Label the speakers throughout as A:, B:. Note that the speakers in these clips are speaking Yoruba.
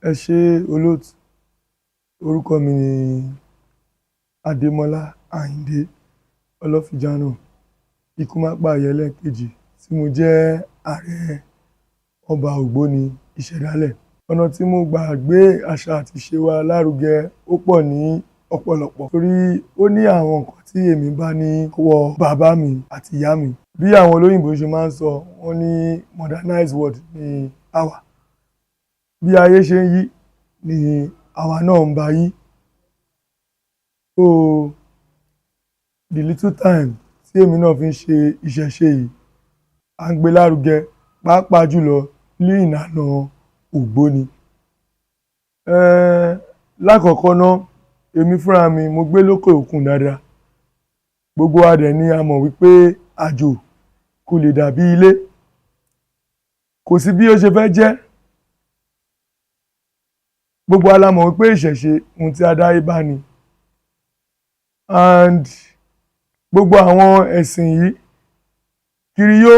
A: Ẹ ṣé olóòtú. Orúkọ mi ni Adémọ́lá Àyìndé Ọlọ́fíjánà, ikú má pààyà ẹlẹ́ẹ̀kejì, tí mo jẹ́ ààrẹ ọba Ògbóni Ìṣẹ̀dálẹ̀. Ọ̀nà tí mo gbà gbé àṣà àti ìṣe wa lárugẹ ó pọ̀ ní ọ̀pọ̀lọpọ̀, torí ó ní àwọn nǹkan tí èmi bá ní ọwọ́ bàbá mi àti ìyá mi. Bí àwọn olóyìnbó ṣe máa ń sọ, wọ́n ní modernized world ni àwa. Bí ayé ṣe ń yí ni àwa náà ń bá yí. So the little time tí èmi náà fi ń ṣe ìṣẹ̀ṣe yìí, à ń gbé lárugẹ, pàápàá jùlọ ní ìlànà Ògbóni. Lákọ̀ọ́kọ́ ná, èmi fúnra mi, mo gbé lókè òkun dáadáa. Gbogbo wa dẹ̀ ni a mọ̀ wípé àjò kò lè dàbí ilé. Kò sí bí ó ṣe fẹ́ jẹ́. Gbogbo wa la mọ̀ wípé ìṣẹ̀ṣe, ohun tí a dáyé bá ni. And gbogbo àwọn ẹ̀sìn yìí, kiriyó,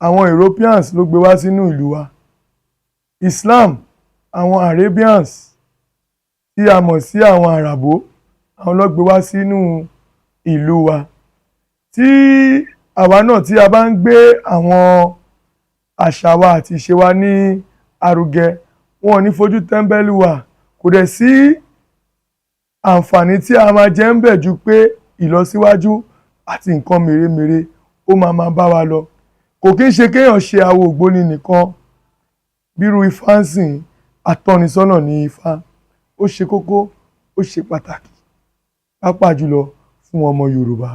A: àwọn Europeans ló gbé wá sínú ìlú wa. Islam, àwọn Arabians tí a mọ̀ sí àwọn Àràbó, àwọn ló gbé wá sínú ìlú wa. Tí àwa náà tí a bá ń gbé àwọn àṣà wa àti ìṣe wa ní arugẹ, wọn ò ní fojú tẹ́ńbẹ́lú wa. Kò dẹ̀ sí àǹfààní tí a máa jẹ ń bẹ̀ ju pé ìlọsíwájú àti nǹkan mèremère ó máa máa bá wa lọ. Kò kí ń ṣe kéèyàn ṣe awo Ògbóni nìkan. Bírú Ifá ń sìn, atọ́nisọ́nà ní Ifá. Ó ṣe kókó, ó ṣe pàtàkì, pàápàá jùlọ fún ọmọ Yorùbá.